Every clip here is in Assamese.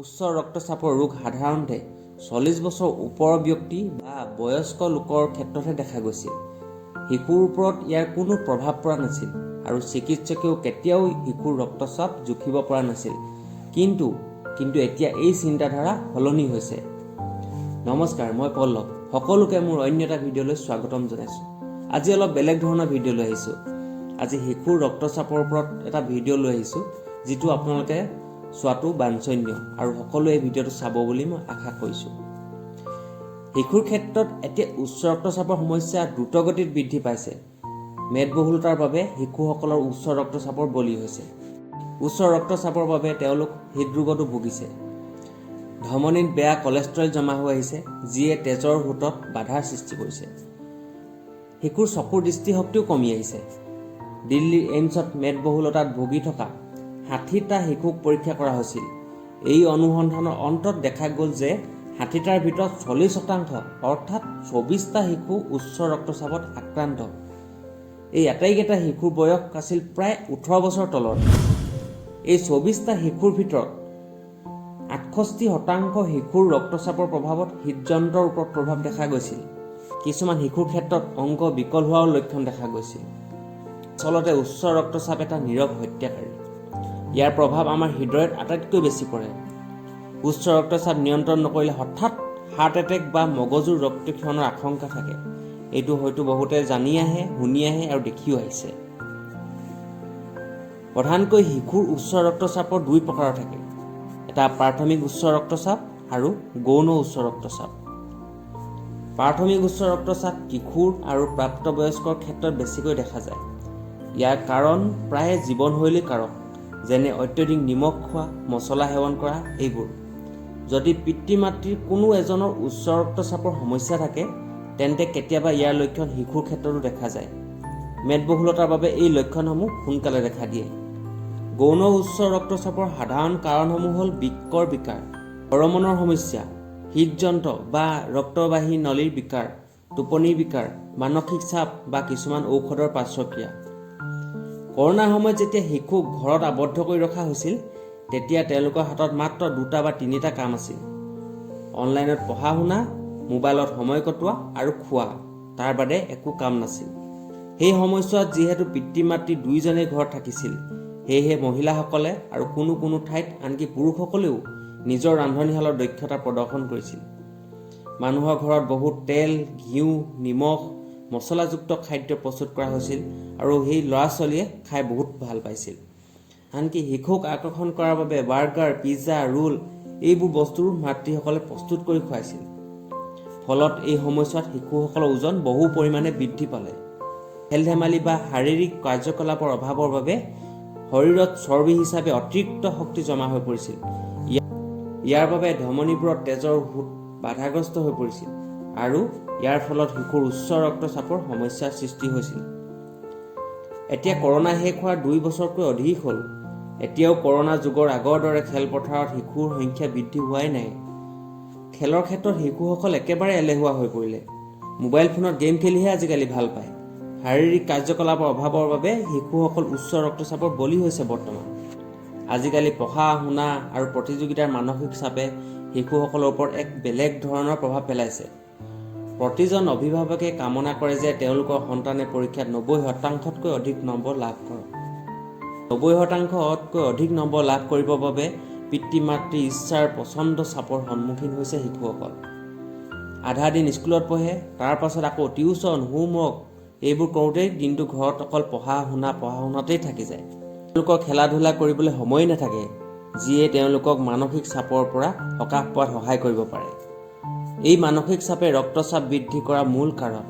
উচ্চ ৰক্তচাপৰ ৰোগ সাধাৰণতে 40 বছৰ ওপৰৰ ব্যক্তি বা বয়স্ক লোকৰ ক্ষেত্ৰতহে দেখা গৈছিল। শিশুৰ ওপৰত ইয়াৰ কোনো প্ৰভাৱ পৰা নাছিল আৰু চিকিৎসকেও কেতিয়াও শিশুৰ ৰক্তচাপ জুখিব পৰা নাছিল। কিন্তু এতিয়া এই চিন্তাধাৰা সলনি হৈছে। নমস্কাৰ, মই পল্লৱ। সকলোকে মোৰ অন্য এটা ভিডিঅ'লৈ স্বাগতম জনাইছোঁ। আজি অলপ বেলেগ ধৰণৰ ভিডিঅ' লৈ আহিছোঁ। আজি শিশুৰ ৰক্তচাপৰ ওপৰত এটা ভিডিঅ' লৈ আহিছোঁ, যিটো আপোনালোকে চোৱাটো বাঞ্ছনীয় আৰু সকলোৱে এই ভিডিঅ'টো চাব বুলি মই আশা কৰিছোঁ। শিশুৰ ক্ষেত্ৰত এতিয়া উচ্চ ৰক্তচাপৰ সমস্যা দ্ৰুতগতিত বৃদ্ধি পাইছে। মেদবহুলতাৰ বাবে শিশুসকলৰ উচ্চ ৰক্তচাপৰ বলি হৈছে। উচ্চ ৰক্তচাপৰ বাবে তেওঁলোক হৃদৰোগতো ভুগিছে। ধমনীত বেয়া কলেষ্ট্ৰল জমা হৈ আহিছে, যিয়ে তেজৰ সোঁতত বাধাৰ সৃষ্টি কৰিছে। শিশুৰ চকুৰ দৃষ্টিশক্তিও কমি আহিছে। দিল্লীৰ এইমছত মেদবহুলতাত ভুগি থকা 60টা শিশুক পৰীক্ষা কৰা হৈছিল। এই অনুসন্ধানৰ অন্তত দেখা গ'ল যে 60টাৰ ভিতৰত 40%, অৰ্থাৎ 24টা শিশু উচ্চ ৰক্তচাপত আক্ৰান্ত। এই আটাইকেইটা শিশুৰ বয়স আছিল প্ৰায় 18 বছৰ তলৰ। এই 24টা শিশুৰ ভিতৰত 68% শিশুৰ ৰক্তচাপৰ প্ৰভাৱত হৃদযন্ত্ৰৰ ওপৰত প্ৰভাৱ দেখা গৈছিল। কিছুমান শিশুৰ ক্ষেত্ৰত অংগ বিকল হোৱাও লক্ষণ দেখা গৈছিল। আচলতে উচ্চ ৰক্তচাপ এটা নীৰৱ হত্যাকাৰী। ইয়াৰ প্ৰভাৱ আমাৰ হৃদয়ত আটাইতকৈ বেছি পৰে। উচ্চ ৰক্তচাপ নিয়ন্ত্ৰণ নকৰিলে হঠাৎ হাৰ্ট এটেক বা মগজুৰ ৰক্তক্ষৰণৰ আশংকা থাকে। এইটো হয়তো বহুতে জানি আহে, শুনি আহে আৰু দেখিও আহিছে। প্ৰধানকৈ শিশুৰ উচ্চ ৰক্তচাপৰ দুই প্ৰকাৰৰ থাকে, এটা প্ৰাথমিক উচ্চ ৰক্তচাপ আৰু গৌণ উচ্চ ৰক্তচাপ। প্ৰাথমিক উচ্চ ৰক্তচাপ কিশোৰ আৰু প্ৰাপ্তবয়স্কৰ ক্ষেত্ৰত বেছিকৈ দেখা যায়। ইয়াৰ কাৰণ প্ৰায়ে জীৱনশৈলীৰ কাৰক, যেনে অত্যধিক নিমখ খোৱা, মছলা সেৱন কৰা এইবোৰ। যদি পিতৃ মাতৃৰ কোনো এজনৰ উচ্চ ৰক্তচাপৰ সমস্যা থাকে, তেন্তে কেতিয়াবা ইয়াৰ লক্ষণ শিশুৰ ক্ষেত্ৰতো দেখা যায়। মেদবহুলতাৰ বাবে এই লক্ষণসমূহ সোনকালে দেখা দিয়ে। গৌণ উচ্চ ৰক্তচাপৰ সাধাৰণ কাৰণসমূহ হ'ল বৃক্কৰ বিকাৰ, হৰমনৰ সমস্যা, হৃদযন্ত্ৰ বা ৰক্তবাহী নলীৰ বিকাৰ, টোপনিৰ বিকাৰ, মানসিক চাপ বা কিছুমান ঔষধৰ পাৰ্শ্বক্ৰিয়া। কৰোণাৰ সময়ত যেতিয়া শিশুক ঘৰত আবদ্ধ কৰি ৰখা হৈছিল, তেতিয়া তেওঁলোকৰ হাতত মাত্ৰ দুটা বা তিনিটা কাম আছিল: অনলাইনত পঢ়া শুনা, মোবাইলত সময় কটোৱা আৰু খোৱা। তাৰ বাদে একো কাম নাছিল। সেই সময়ছোৱাত যিহেতু পিতৃ মাতৃ দুয়োজনেই ঘৰত থাকিছিল, সেয়েহে মহিলাসকলে আৰু কোনো কোনো ঠাইত আনকি পুৰুষসকলেও নিজৰ ৰান্ধনীশালৰ দক্ষতা প্ৰদৰ্শন কৰিছিল। মানুহৰ ঘৰত বহুত তেল, ঘিউ, নিমখ, মছলাযুক্ত খাদ্য প্ৰস্তুত কৰা হৈছিল আৰু সেই ল'ৰা ছোৱালীয়ে খাই বহুত ভাল পাইছিল। আনকি শিশুক আকৰ্ষণ কৰাৰ বাবে বাৰ্গাৰ, পিজ্জা, ৰোল এইবোৰ বস্তুৰ মাতৃসকলে প্ৰস্তুত কৰি খুৱাইছিল। ফলত এই সময়ছোৱাত শিশুসকলৰ ওজন বহু পৰিমাণে বৃদ্ধি পালে। খেল ধেমালি বা শাৰীৰিক কাৰ্যকলাপৰ অভাৱৰ বাবে শৰীৰত চৰ্বি হিচাপে অতিৰিক্ত শক্তি জমা হৈ পৰিছিল। ইয়াৰ বাবে ধমনীবোৰত তেজৰ সোঁত বাধাগ্ৰস্ত হৈ পৰিছিল আৰু ইয়াৰ ফলত শিশুৰ উচ্চ ৰক্তচাপৰ সমস্যাৰ সৃষ্টি হৈছিল। এতিয়া কৰোণা শেষ হোৱাৰ 2 বছৰতকৈ অধিক হ'ল। এতিয়াও কৰোণা যুগৰ আগৰ দৰে খেলপথাৰত শিশুৰ সংখ্যা বৃদ্ধি হোৱাই নাই। খেলৰ ক্ষেত্ৰত শিশুসকল একেবাৰে এলেহুৱা হৈ পৰিলে। মোবাইল ফোনত গেম খেলিহে আজিকালি ভাল পায়। শাৰীৰিক কাৰ্যকলাপৰ অভাৱৰ বাবে শিশুসকল উচ্চ ৰক্তচাপৰ বলি হৈছে বৰ্তমান। আজিকালি পঢ়া শুনা আৰু প্ৰতিযোগিতাৰ মানসিক চাপে শিশুসকলৰ ওপৰত এক বেলেগ ধৰণৰ প্ৰভাৱ পেলাইছে। প্ৰতিজন অভিভাৱকে কামনা কৰে যে তেওঁলোকৰ সন্তানে পৰীক্ষাত 90%তকৈ অধিক নম্বৰ লাভ কৰক। 90%তকৈ অধিক নম্বৰ লাভ কৰিবৰ বাবে পিতৃ মাতৃৰ ইচ্ছাৰ প্ৰচণ্ড চাপৰ সন্মুখীন হৈছে শিশুসকল। আধা দিন স্কুলত পঢ়ে, তাৰ পাছত আকৌ টিউচন, হোমৱৰ্ক এইবোৰ কৰোঁতেই দিনটো ঘৰত অকল পঢ়া শুনা, পঢ়া শুনাতেই থাকি যায়। তেওঁলোকৰ খেলা ধূলা কৰিবলৈ সময়েই নাথাকে, যিয়ে তেওঁলোকক মানসিক চাপৰ পৰা সকাহ পোৱাত সহায় কৰিব পাৰে। এই মানসিক চাপে ৰক্তচাপ বৃদ্ধি কৰাৰ মূল কাৰণ।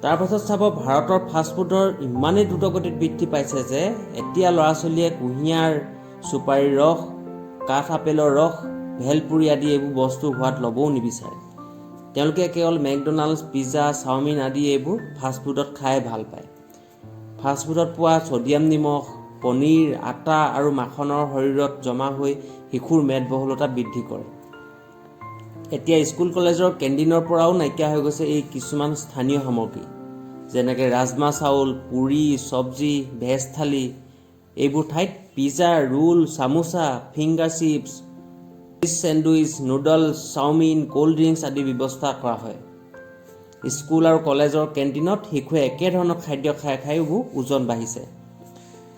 তাৰ পাছত চাব, ভাৰতৰ ফাষ্টফুডৰ ইমানেই দ্ৰুতগতিত বৃদ্ধি পাইছে যে এতিয়া ল'ৰা ছোৱালীয়ে কুঁহিয়াৰ, চুপাৰীৰ ৰস, কাঠ আপেলৰ ৰস, ভেলপুৰি আদি এইবোৰ বস্তুৰ সোৱাদ ল'বও নিবিচাৰে। তেওঁলোকে কেৱল মেকডনাল্ডছ, পিজ্জা, চাওমিন আদি এইবোৰ ফাষ্টফুডত খাই ভাল পায়। ফাষ্টফুডত পোৱা ছ'ডিয়াম নিমখ, পনীৰ, আটা আৰু মাখনৰ শৰীৰত জমা হৈ শিশুৰ মেদবহুলতা বৃদ্ধি কৰে। এতিয়া স্কুল কলেজৰ কেণ্টিনৰ পৰাও নাইকিয়া হৈ গৈছে এই কিছুমান স্থানীয় সামগ্ৰী, যেনেকৈ ৰাজমা চাউল, পুৰি, চব্জি, ভেজ থালি। এইবোৰ ঠাইত pizza, roll, samosa, finger chips. Sandwich, noodles, chowmein, cold drinks আদি ব্যৱস্থা কৰা হয়। স্কুল আৰু কলেজৰ কেণ্টিনত শিশুৱে একেধৰণৰ খাদ্য খাই খাইও ওজন বাঢ়িছে।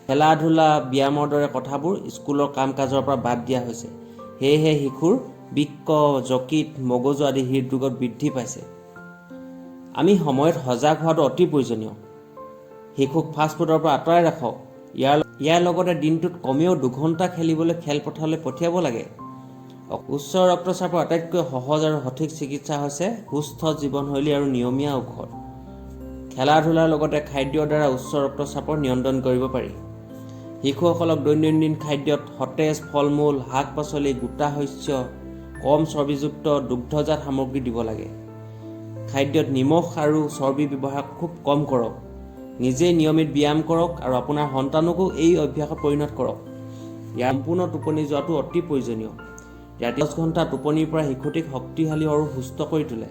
খেলা ধূলা, ব্যায়ামৰ দৰে কথাবোৰ স্কুলৰ কাম কাজৰ পৰা বাদ দিয়া হৈছে। সেয়েহে শিশুৰ বৃক্ক, যকৃত, মগজু আদি হৃদৰোগত বৃদ্ধি পাইছে। আমি সময়ত সজাগ হোৱাটো অতি প্ৰয়োজনীয়। শিশুক ফাষ্টফুডৰ পৰা আঁতৰাই ৰাখক। ইয়াৰ লগতে দিনটোত কমেও 2 ঘণ্টা খেলিবলৈ খেলপথাৰলৈ পঠিয়াব লাগে। উচ্চ ৰক্তচাপৰ আটাইতকৈ সহজ আৰু সঠিক চিকিৎসা হৈছে সুস্থ জীৱনশৈলী আৰু নিয়মীয়া ঔষধ। খেলা ধূলাৰ লগতে খাদ্যৰ দ্বাৰা উচ্চ ৰক্তচাপৰ নিয়ন্ত্ৰণ কৰিব পাৰি। শিশুসকলক দৈনন্দিন খাদ্যত সতেজ ফল মূল, শাক পাচলি, গোটা শস্য, কম চৰ্বিযুক্ত দুগ্ধজাত সামগ্ৰী দিব লাগে। খাদ্যত নিমখ আৰু চৰ্বি ব্যৱহাৰ খুব কম কৰক। নিজেই নিয়মিত ব্যায়াম কৰক আৰু আপোনাৰ সন্তানকো এই অভ্যাসত পৰিণত কৰক। ইয়াৰ সম্পূৰ্ণ টোপনি যোৱাটো অতি প্ৰয়োজনীয়। ৰাতি 10 ঘণ্টা টোপনিৰ পৰা শিশুটিক শক্তিশালী আৰু সুস্থ কৰি তোলে।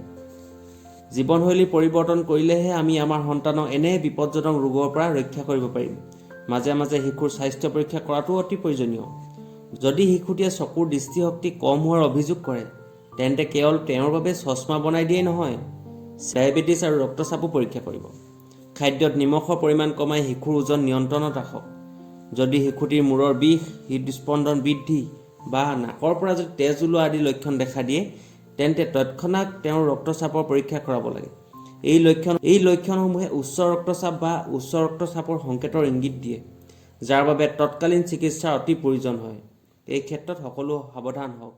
জীৱনশৈলী পৰিৱৰ্তন কৰিলেহে আমি আমাৰ সন্তানক এনে বিপদজনক ৰোগৰ পৰা ৰক্ষা কৰিব পাৰিম। মাজে মাজে শিশুৰ স্বাস্থ্য পৰীক্ষা কৰাটোও অতি প্ৰয়োজনীয়। যদি শিশুটিয়ে চকুৰ দৃষ্টিশক্তি কম হোৱাৰ অভিযোগ কৰে, তেন্তে কেৱল তেওঁৰ বাবে চশমা বনাই দিয়েই নহয়, ডায়েবেটিছ আৰু ৰক্তচাপো পৰীক্ষা কৰিব। খাদ্যত নিমখৰ পৰিমাণ কমাই শিশুৰ ওজন নিয়ন্ত্ৰণত ৰাখক। যদি শিশুটিৰ মূৰৰ বিষ, হৃদস্পন্দন বৃদ্ধি বা নাকৰ পৰা যদি তেজ ওলোৱা আদি লক্ষণ দেখা দিয়ে, তেন্তে তৎক্ষণাত তেওঁৰ ৰক্তচাপৰ পৰীক্ষা কৰাব লাগে। এই লক্ষণসমূহে উচ্চ ৰক্তচাপ বা উচ্চ ৰক্তচাপৰ সংকেতৰ ইংগিত দিয়ে, যাৰ বাবে তৎকালীন চিকিৎসাৰ অতি প্ৰয়োজন হয়। এই ক্ষেত্ৰত সকলো সাৱধান হওক।